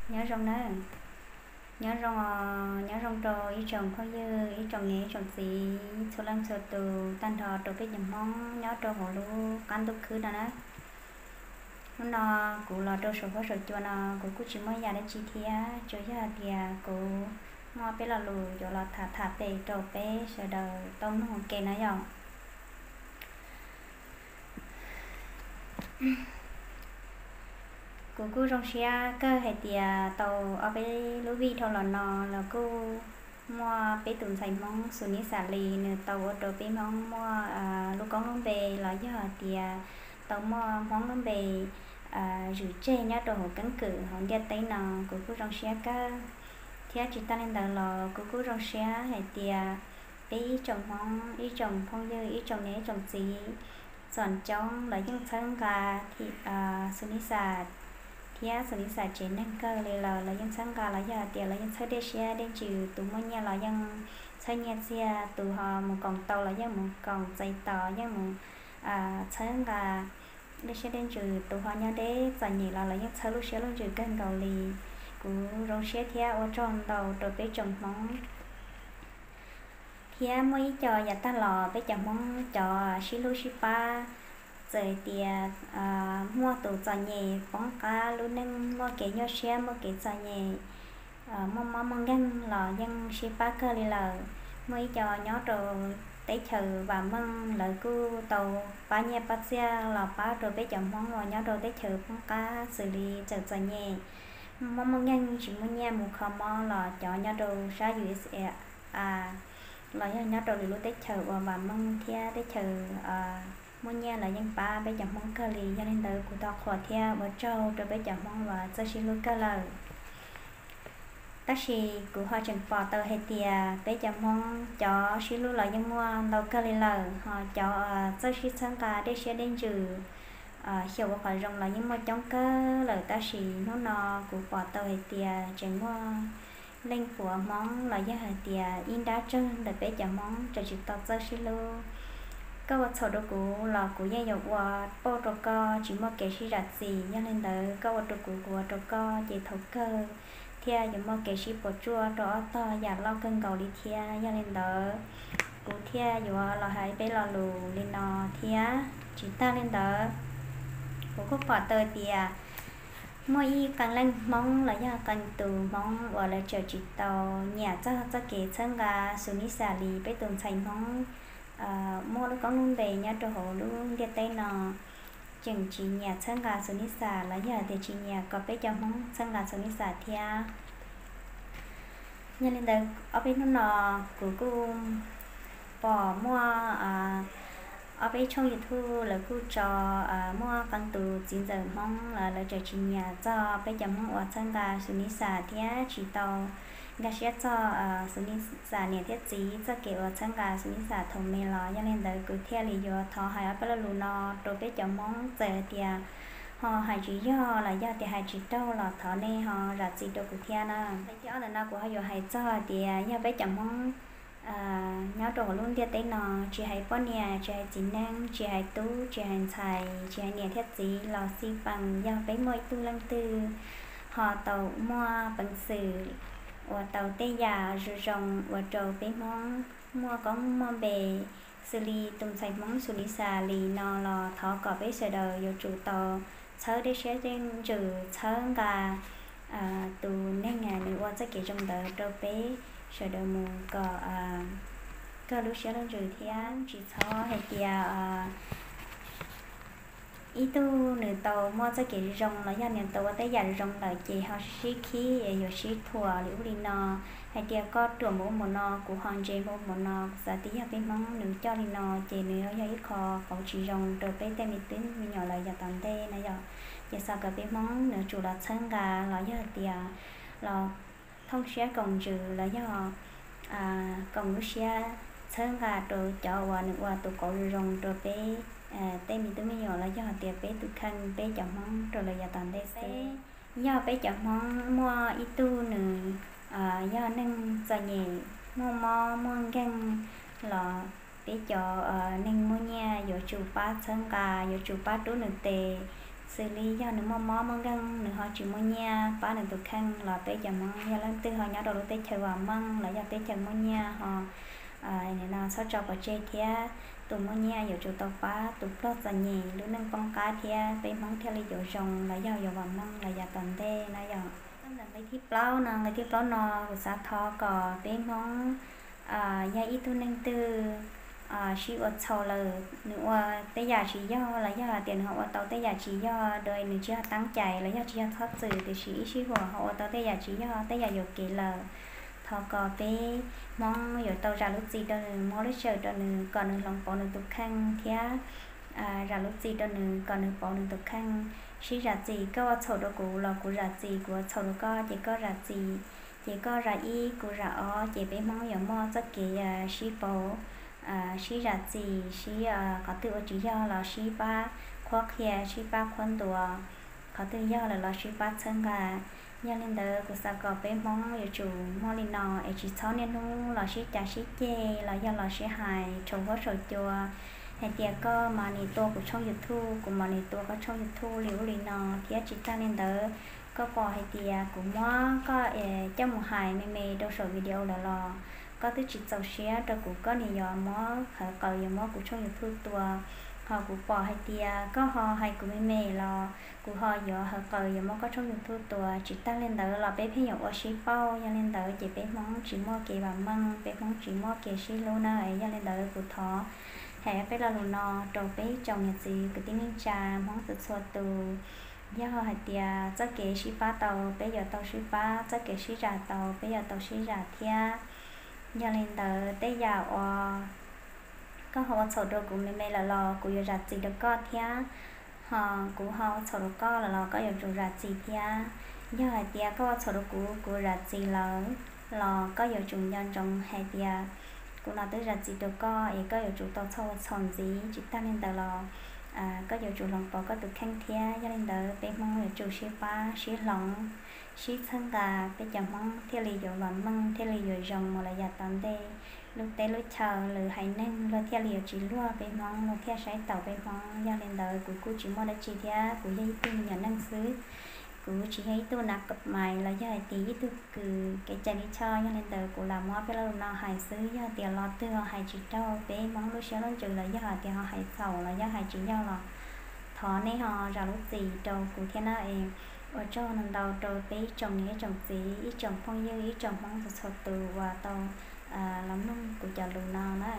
Nyob zoo nawb, nyob zoo os, nyob zoo rau ib tsoom phooj ywg, ib tsoom niam, ib tsoom txiv, txhua leej txhua tus, tag nrho rau peb cov Hmoob nyob rau hauv lub qab ntuj khwb no na. Hnub no kuv los rau saum huab saum cua no kuv kuj tsis muaj yam dab tsi thiab, tsuas yog hais tias kuv muaj peb lo lus yuav los tham tham pem rau peb sawv daws tau mloog ua ke na yom. Kuv kuj zoo siab kawg hais tias tau ob peb lub vij dhau los no los kuj muaj peb tus ntxhais Hmoob Xus Nis Xas Lis, nws tau ua rau peb Hmoob muaj lub koob lub npe los yog hais tias tau muaj Hmoob lub npe zwm tseg nyob rau hauv keeb kwm hauv ntiaj teb no, kuv kuj zoo siab kawg. Thiab tsis tag li ntawd los kuv kuj zoo siab hais tias peb ib tsoom Hmoob, ib tsoom phooj ywg, ib tsoom niam, ib tsoom txiv, txom coob los yeej txhawb nqa Xus Nis Xas thiab Xus Nis Xas tsev neeg kawg li lawm, los yeej txhawb nqa los yog hais tias los yeej txhawb dej siab dej ntsws, tus muaj nyiaj los yeej txhawb nyiaj txiag, tus ho mus koom tau los yeej mus koom txais tos, yeej mus txhawb nqa dej siab dej ntsws, tus ho nyob deb txom nyem los los yeej txhawb lub siab lub ntsws kawg nkaus li. Kuv zoo siab thiab ua tsaug ntau rau peb tsoom Hmoob. Thiab muaj ib co yav tag los peb cov Hmoob cov sib hlub sib pab, txawm tias muaj tus txom nyem poob qab lub neej, muaj kev nyuaj siab, muaj kev txom nyem, muaj mob muaj nkeeg los yeej sib pab kawg li lawm. Muaj ib co nyob rau teb chaws vam meej, lawv kuj tau pab nyiaj pab txiaj los pab rau peb cov Hmoob uas nyob rau teb chaws poob qab xws li txawm txom nyem, mob muaj nkeeg, tsis muaj nyiaj mus kho mob los cov nyob rau sab U S A los yog nyob rau lwm lub teb chaws uas vam meej thiab teb chaws muaj nyiaj los yeej pab peb cov Hmoob kawg li. Yog li ntawd kuv thov qhuas thiab ua tsaug rau peb cov Hmoob uas txawj sib hlub kawg lawm. Tab sis kuv ho tseem pom tau hais tias peb cov Hmoob cov sib hlub los yeej muaj ntau kawg li lawm, ho cov txawj sib txhawb nqa dej siab dej ntsws, xyaum ua qhov zoo los yeej muaj coob kawg lawm, tab sis hnub no kuv pom tau hais tias tseem muaj leej puav Hmoob los yog hais tias ib nrab tsawg ntawm peb cov Hmoob tseem tsis tau txawj sib hlub. Koj ua txhaum rau kuv los kuv yeej yuav ua pauj rau koj, tsis muaj kev sib zam txim. Yog li ntawd koj ua rau kuv, kuv ua rau koj, ces thaum kawg thiaj yuav muaj kev sib puas tsuaj rau ob tog yam loj kawg nkaus li thiab. Yog li ntawd kuv thiaj yuav los hais peb lo lus li no thiab. Tsis tag li ntawd, kuv kuj pom tau tias muaj ib qee leej Hmoob los yog qee tus Hmoob uas lawv tseem tsis tau nyiam txog txoj kev txhawb nqa Xus Nis Xas Lis peb tus ntxhais Hmoob muaj lub koob lub npe nyob rau hauv lub ntiaj teb no, tseem tsis nyiam txhawb nqa Xus Nis Xas los yog tias tsis nyiam kom peb cov Hmoob txhawb nqa Xus Nis Xas thiab. Yog li ntawd ob peb hnub no kuv kuj pom muaj ob peb tshooj YouTube lawv kuj tso muaj qee tus txiv ntxawm Hmoob los lawv tseem tsis nyiam txog peb cov Hmoob uas txhawb nqa Xus Nis Xas thiab tsis tau nkag siab txog Xus Nis Xas niam thiab txiv txoj kev uas txhawb nqa Xus Nis Xas thaum me los. Yog li ntawd kuv thiaj li yuav thov hais ob peb lo lus no rau peb cov Hmoob, txawm hais tias ho hais tsis yog los yog tias hais tsis raug los thov nej ho zam txim rau kuv thiab na. Li thib ob ntawm no kuv ho yuav hais txog hais tias yog peb cov Hmoob nyob rau hauv lub ntiaj teb no, tsis hais poj niam, tsis hais txiv neej, tsis hais tub, tsis hais ntxhais, tsis hais niam thiab txiv los xij peem, yog peb muaj ib tug leej twg ho tau muaj peev xwm ua tau tej yam zoo zoo ua rau peb Hmoob muaj koob muaj npe xws li tus ntxhais Hmoob Xus Nis Xas Lis no los thov kom peb sawv daws yuav tsum tau txhawb dej siab dej ntsws txhawb nqa tus neeg nws ua txoj kev zoo ntawd rau peb sawv daws mus kom kawg lub siab lub ntsws thiab. Tsis txhob hais tias ib tug nws tau muaj txoj kev zoo los yog nws tau ua tej yam zoo lawm ces ho sib khib yuav sib thuam li ub li no, hais tias koj ruam npaum ub npaum no, kuv ho ntse npaum ub npaum no. Kuv xav tias yog peb Hmoob nws coj li no ces nws yog ib qho qauv tsis zoo rau peb tej me tub me nyuam lawv yav tom ntej na yom. Ces xav kom peb Hmoob nws tsum los txhawb nqa los yog tias los thooj siab koom ntsws los yog koom lub siab txhawb nqa rau cov uas nws ua tus qauv zoo zoo rau peb tej me tub me nyuam los yog tias peb tus kheej peb cov Hmoob rau lawv yav tom ntej xwb. Yog peb cov Hmoob muaj ib tug nws yog neeg txom nyem, muaj mob muaj nkeeg los peb cov neeg muaj nyiaj yuav tsum pab txhawb nqa, yuav tsum pab rub nws tes, Xws li yog nws muaj mob muaj nkeeg nws ho tsis muaj nyiaj pab nws tus kheej los peb cov Hmoob yog leej twg ho nyob rau lub teb chaws vam meej los yog teb chaws muaj nyiaj ho no txhob tso pov tseg thiab. Tus muaj nyiaj yuav tsum tau pab tus pluag txom nyem lub neej poob qab thiab peb Hmoob thiaj li yuav zoo los yog yuav vam meej los yav tom ntej na yom. Ntawm nqe thib plaub no, nqe thib plaub no kuv xav thov kom peb Hmoob yog ib tug neeg twg sib ua txhaum lawm, nws ua tej yam tsis yog los yog hais tias nws ho ua tau tej yam tsis yog, nws tsis yog teeb cai los yog tsis yog txhob txwm tiam sis ib sij huam ho ua tau tej yam tsis yog tej yam yuam kev lawm, thov kom peb Hmoob yuav tau zam lub txim rau nws, muab lub sij hawm rau nws kom nws hloov pauv nws tus kheej thiab zam lub txim rau nws kom nws pauv nws tus kheej. Sib zam txim, koj ua txhaum rau kuv los kuv zam txim, kuv ua txhaum rau koj ces koj zam txim, ces koj zam ib kuv zam ob ces peb Hmoob yuav muaj txoj kev sib pauv, sib zam txim, sib qhov twg ua tsis yog los sib pab qhuab qhia, sib pab qhuab ntuas, qhov twg yog lawm los sib pab txhawb nqa. Yog li ntawd kuv xav kom peb Hmoob yuav tsum muaj li no es tsis txhob niaj hnub los sib cav sib ceg los yog los sib hais rau huab rau cua hais tias koj mas nim tua kuv tshooj YouTube, kuv mas nim tua koj tshooj YouTube li ub li no, thiab tsis tag li ntawd koj pom hais tias kuv muab koj coj mus hais me me rau saum video lawm los koj twb tsis txaus siab rau kuv, koj nim yuav muab hawv qawm yuav muab kuv tshooj YouTube tua. Ho kuv pom hais tias koj ho hais kuv me me los kuv ho yuav hawv qawm yuav muab koj tshooj YouTube tua. Tsis tag li ntawd los peb pheej yuav ua sib pauj, yog li ntawd ces peb Hmoob tsis muaj kev vam meej, peb Hmoob tsis muaj kev sib hlub na. Yog li ntawd kuv thov hais peb lo lus no rau peb tsoom niam txiv kwv tij neej tsa Hmoob txhua txhua tus. Yog hais tias txoj kev sib pab tau peb yuav tau sib pab, txoj kev sib zam tau peb yuav tau sib zam thiab. Yog li ntawd tej yam uas koj ho ua txhaum rau kuv me me lawm los kuv yuav zam txim rau koj thiab, ho kuv ho ua txhaum rau koj lawm los koj yuav tsum zam txim thiab. Yog hais tias koj ua txhaum rau kuv, kuv zam txim lawm los koj yuav tsum nco ntsoov hais tias kuv no twb zam txim rau koj es koj yuav tsum tau txhob ua txhaum ntxiv. Tsis tag li ntawd los koj yuav tsum hloov pauv koj tus kheej thiab. Yog li ntawd peb Hmoob yuav tsum sib pab sib hloov, sib txhawb nqa, peb cov Hmoob thiaj li yuav vam meej, thiaj li yuav zoo mus lawm yav tom ntej. Lub teb lub chaw, lwm haiv neeg luag thiaj li yuav tsis luag peb Hmoob, luag thiaj saib taus peb Hmoob. Yog li ntawd kuv kuj tsis muaj dab tsi thiab, kuv yog ib tug me nyuam neeg xwb. Kuv tsis yog ib tug nav maiv los yog hais tias ib tug kws kev cai lij choj. Yog li ntawd kuv lam muab peb lo lus no hais xwb, yog tias lo twg ho hais tsis raug peb Hmoob lub siab lub ntsws los yog hais tias ho hais txhaum los yog hais tsis yog los thov nej ho zam lub txim rau kuv thiab na. Ua tsaug ntau ntau rau peb ib tsoom niam ib tsoom txiv, ib tsoom phooj ywg, ib tsoom Hmoob txhua txhua tus uas tau los mloog kuv cov lus no na.